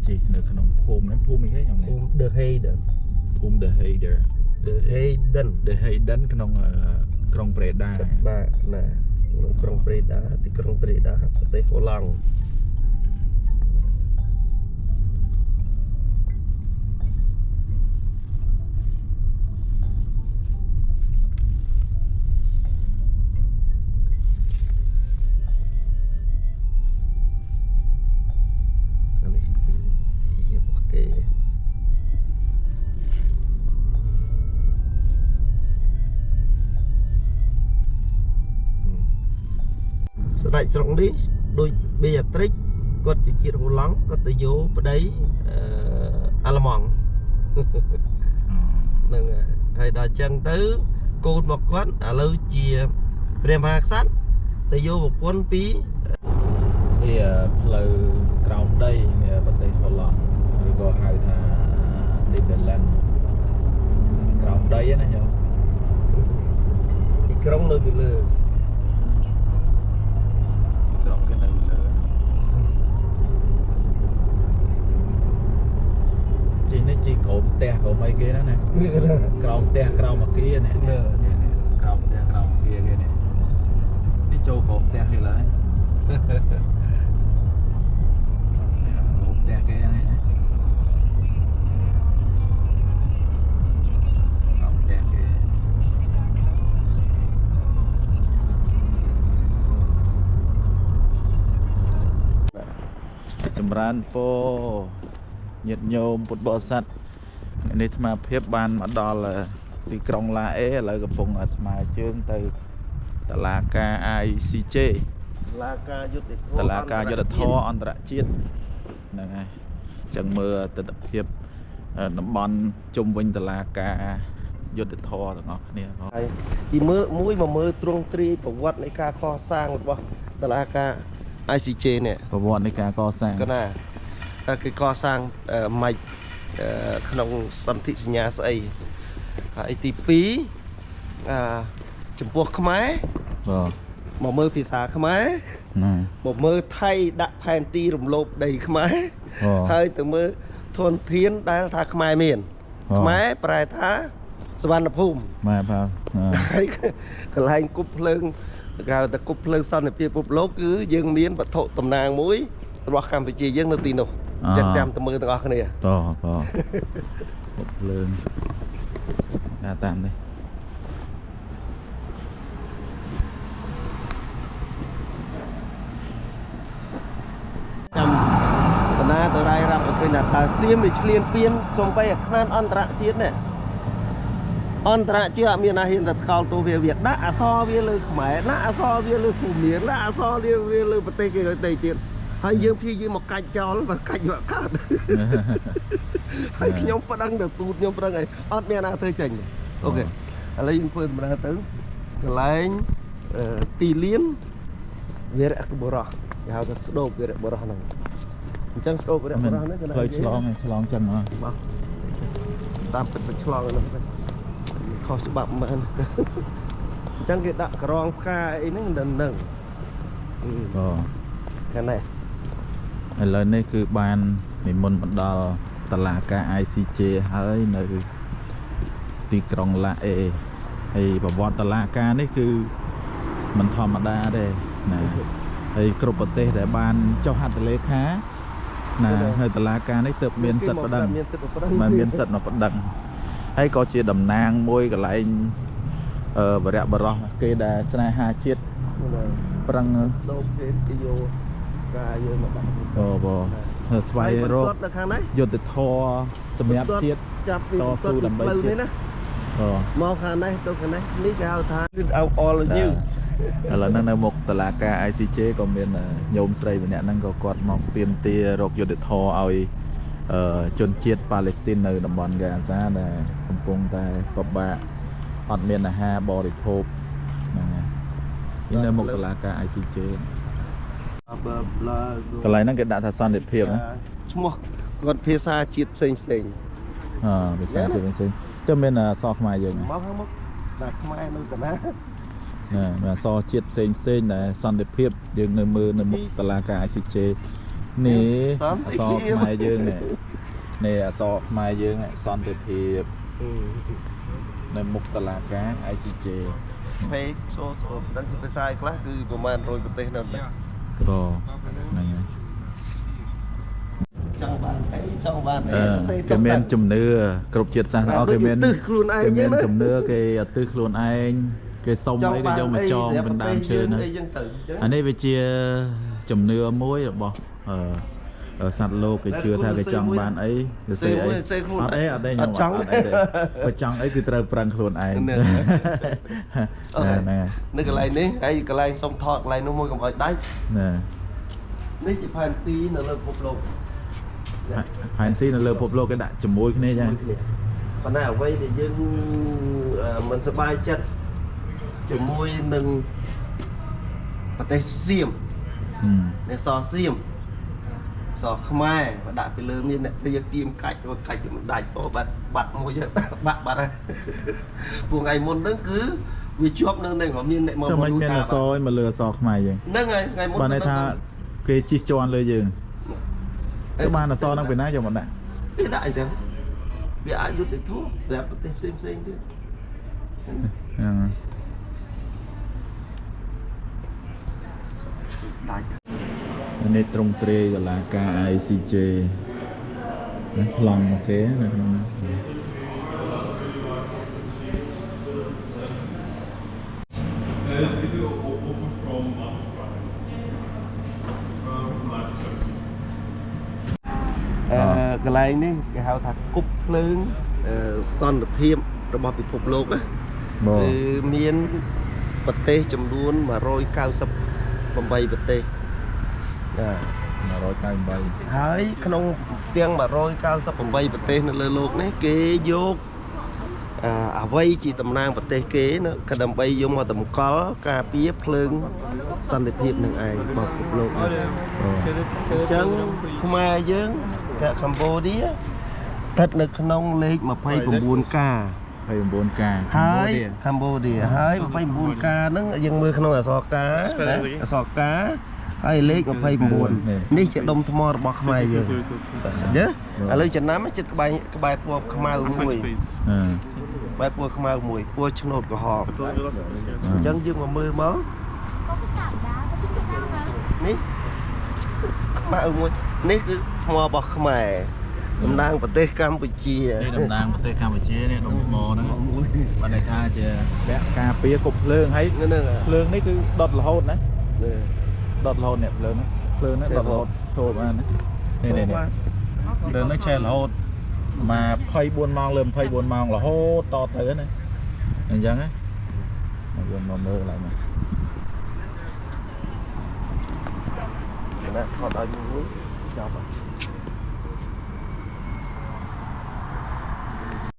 ជិះនៅក្នុងភូមិហ្នឹងភូមិអីគេខ្ញុំ ភូមិ The Hayden ភូមិ The Hayden The Hayden The Hayden ក្នុងក្រុងប្រេដា បាទណាក្នុងក្រុងប្រេដាទីក្រុងប្រេដាប្រទេសហូឡង់នេះគឺរបស់គេស្ដេចស្រុកនេះដូចបេអាត្រិចគាត់ជាជាតិហូឡង់គាត់ទៅយកប្តីអាល្លឺម៉ង់ហ្នឹងហើយដល់ចឹងទៅកូនមកគាត់ឥឡូវជាព្រះមហាក្សត្រទៅយកប្រពន្ធពី នេះផ្លូវក្រោមដីនៃប្រទេសហូឡង់ឬក៏ហៅថា Netherlands ក្រោមដីណាខ្ញុំ ទីក្រុងនៅពីលើ ក្រុងគេនៅលើជីនេះជីក្រោមផ្ទះក្រោមអីគេហ្នឹងណាក្រោមផ្ទះក្រោមអគារនេះនេះក្រោមផ្ទះក្រោមអគារគេនេះនេះចូលក្រោមផ្ទះគេឡើយក្រោមផ្ទះគេនេះក្រោមផ្ទះគេចម្រើនពរញាតិញោមពុទ្ធបរិស័ទថ្ងៃនេះអាត្មាភាពបានមកដល់ទីក្រុងឡាអេឥឡូវកំពុងអាត្មាជើងទៅតឡាការ ICJ តឡាការយុត្តិធម៌ តឡាការយុត្តិធម៌អន្តរជាតិហ្នឹងហើយអញ្ចឹងមើលទិដ្ឋភាពតំបន់ជុំវិញតឡាការយុត្តិធម៌ទាំងអស់គ្នាផង ហើយទីមើលមួយមកមើលទ្រង់ទ្រាយប្រវត្តិនៃការកសាងរបស់តឡាការ ICJ នេះ ប្រវត្តិនៃការកសាង កណាតែគេកសាងមិនក្នុងសន្ធិសញ្ញាស្អីហើយទី2ចំពោះខ្មែរ បាទ មកមើលភាសាខ្មែរ ណា មកមើលថៃដាក់ផែនទីរំលោភដីខ្មែរហើយទៅមើលធនធានដែលថាខ្មែរមានខ្មែរប្រែថាសវណ្ណភូមិ បាទបាទ ហើយកន្លែងគប់ភ្លើងគេហៅថាគប់ភ្លើងសន្តិភាពពិភពលោកគឺយើងមានវត្ថុតំណាងមួយរបស់កម្ពុជាយើងនៅទីនោះអញ្ចឹងចាំទៅមើលទាំងអស់គ្នា តបគប់ភ្លើងណាតាមនេះ ចាំកណាទៅរាយរាប់ឲ្យឃើញថាតើសៀមវាឆ្លៀនពៀនសំបីអាខ្នាតអន្តរជាតិនេះអន្តរជាតិអត់មានណាហ៊ានតែថ្កោលទោសវាវាដាក់អសរវាលើខ្មែរដាក់អសរវាលើភូមិដាក់អសរវាលើប្រទេសគេទៅទៀតហើយយើងព្យាយាមមកកាច់ចោលបើកាច់មកកើតហើយខ្ញុំប្តឹងទៅទូតខ្ញុំប្តឹងអីអត់មានណាធ្វើចេញអូខេឥឡូវយើងធ្វើដំណើរទៅកន្លែងទីលានវីរៈបុរសគេហៅថាស្ដូបវីរៈបុរសហ្នឹងអញ្ចឹងស្ដូបវីរៈបុរសហ្នឹងគេ ផ្លូវឆ្លងឆ្លងចឹងហ៎ បាទតាមពិតទៅឆ្លងហ្នឹងទៅខុសច្បាប់មែនអញ្ចឹងគេដាក់ក្រងផ្កាអីហ្នឹងនឹង បាទ ខាងនេះ ឥឡូវនេះគឺបាននិមន្តមកដល់តឡាការ ICJ ហើយនៅទីក្រុងឡាអេហើយប្រវត្តិតឡាការនេះគឺមិនធម្មតាទេណាហើយគ្រប់ប្រទេសដែលបានចុះហត្ថលេខាណាហើយតឡាការនេះទើបមានសិទ្ធិប្តឹង មានសិទ្ធិប្តឹង មិនមានសិទ្ធិមកប្តឹងហើយក៏ជាតំណាងមួយកន្លែងវរៈបរោះគេដែលស្នេហាជាតិប្រឹង ស្ដូបគេគេយកការយកមកដាក់ អូបងស្វែងរក នៅខាងនេះ យុត្តិធម៌សម្រាប់ជាតិ ចាប់ពី តស៊ូដើម្បីជាតិ នេះណា អូ មកខាងនេះទៅខាងនេះនេះគេហៅថា all news ឥឡូវហ្នឹងនៅមុខតឡាការ ICJ ក៏មានញោមស្រីម្នាក់ហ្នឹងក៏គាត់មកទាមទាររកយុត្តិធម៌ឲ្យជនជាតិប៉ាឡេស្ទីននៅតំបន់ហ្គាហ្សាដែលកំពុងតែពិបាកអត់មានអាហារបរិភោគហ្នឹងហើយនេះនៅមុខតឡាការ ICJ កន្លែងហ្នឹងគេដាក់ថាសន្តិភាពណា ឈ្មោះគាត់ភាសាជាតិផ្សេងផ្សេង អឺភាសាជាតិផ្សេងចុះមានអក្សរខ្មែរយើង មកខាងមុខណាខ្មែរនៅតាណា ណាមានអក្សរជាតិផ្សេងផ្សេងដែលសន្តិភាពយើងនៅមើលនៅមុខតឡាការ ICJ នេះ សន្ អក្សរ តិភាព ខ្មែរយើងនេះនេះអក្សរខ្មែរយើងនេះសន្តិភាពនៅមុខតឡាការ ICJ ពេកសូសូមិនដឹងជាភាសាអីខ្លះគឺប្រហែល100ប្រទេសនៅនេះ ក្រហ្នឹងហើយ ចង់បានអីចង់បានអី អឺ សរសេរ គេមានជំនឿគ្រប់ជាតិសាសន៍ទាំងអស់គេមាន ទិសខ្លួនឯង គេមាន ណា ជំនឿគេឧទ្ទិសខ្លួនឯងគេសុំ ចង់ អីគេយកមកចងបណ្ដាមឈើហ្នឹង អីចឹងទៅអញ្ចឹង អានេះវាជាជំនឿមួយរបស់អឺអឺសត្វលោកគេជឿថាគេចង់បានអីគេសេអីអត់អីអត់ទេខ្ញុំអត់អីទេបើចង់អីគឺត្រូវប្រឹងខ្លួនឯងហ្នឹងហ្នឹង នៅកន្លែងនេះហើយកន្លែងសុំថតកន្លែងនោះមួយកុំឲ្យដាច់ ណា នេះជាផែនទីនៅលើពិភពលោក ផែនទីនៅលើពិភពលោកគេដាក់ជាមួយគ្នាចា មួយគ្នាប៉ុន្តែអ្វីដែលយើងមិនសប្បាយចិត្តជាមួយនឹងប្រទេសសៀម អ្នកសសៀមសខ្មែរមកដាក់ពីលើមានអ្នកទាគៀមកាច់មកកាច់វាមិនដាច់អូបាត់បាត់មួយហើយបាក់បាត់ហើយពួកថ្ងៃមុនហ្នឹងគឺវាជាប់នៅនឹងក៏មានអ្នកមក ចាំមិនមានអក្សរឯមកលើអក្សរខ្មែរយើង ហ្នឹងហើយថ្ងៃមុន បានន័យថាគេជិះជាន់លើយើងទៅបានអក្សរហ្នឹងពីណាយកមកដាក់ វាដាក់អញ្ចឹងវាអាចយុត្តិធម៌សម្រាប់ប្រទេសផ្សេងផ្សេងទៀត ហ្នឹង ដាច់ នេះត្រង់ទ្រាយតឡាការ ICJ ណាប្លង់មកគេនៅក្នុងហ្នឹង This video open from 1970. អឺកន្លែងនេះគេហៅថាគប់ភ្លើងអឺសន្តិភាពរបស់ពិភពលោកណា បង គឺមានប្រទេសចំនួន198ប្រទេសបាទ 198 ហើយក្នុងទាំង198ប្រទេសនៅលើលោកនេះគេយកអឺអ្វីជាតំណាងប្រទេសគេណាក៏ដើម្បីយកមកតម្កល់ការពារភ្លើងសន្តិភាពនឹងឯងរបស់ពិភពលោកនេះ អូ អញ្ចឹងខ្មែរយើងតែកម្ពុជាស្ថិតនៅក្នុងលេខ29កា 29កា ហើយកម្ពុជាហើយ29កាហ្នឹងយើងមើលក្នុងអក្សរកាណាអក្សរកាហើយលេខ29នេះជាដុំថ្មរបស់ខ្មែរយើងបាទយល់ឥឡូវចំណាំចិត្តក្បែរក្បែរពណ៌ខ្មៅមួយ អឺ ក្បែរពណ៌ខ្មៅមួយពណ៌ឆ្នោតក្រហមអញ្ចឹងយើងមកមើលមកនេះខ្មៅមួយនេះគឺថ្មរបស់ខ្មែរតំណាងប្រទេសកម្ពុជា នេះតំណាងប្រទេសកម្ពុជានេះដុំថ្មហ្នឹង មួយ បានន័យថាជាពាក់ការពារគប់ភ្លើងហើយ ហ្នឹង ភ្លើងនេះគឺដុតរហូតណា នេះ ដុតរហូតនេះភ្លើងហ្នឹងភ្លើងហ្នឹងដុតរហូតចូលបានណានេះនេះនេះភ្លើងហ្នឹងឆេះរហូតមក24ម៉ោងលើ24ម៉ោងរហូតតទៅណាអញ្ចឹងណាយើងមកមើលឡើងមក ណាថតឲ្យមួយចប់ហើយ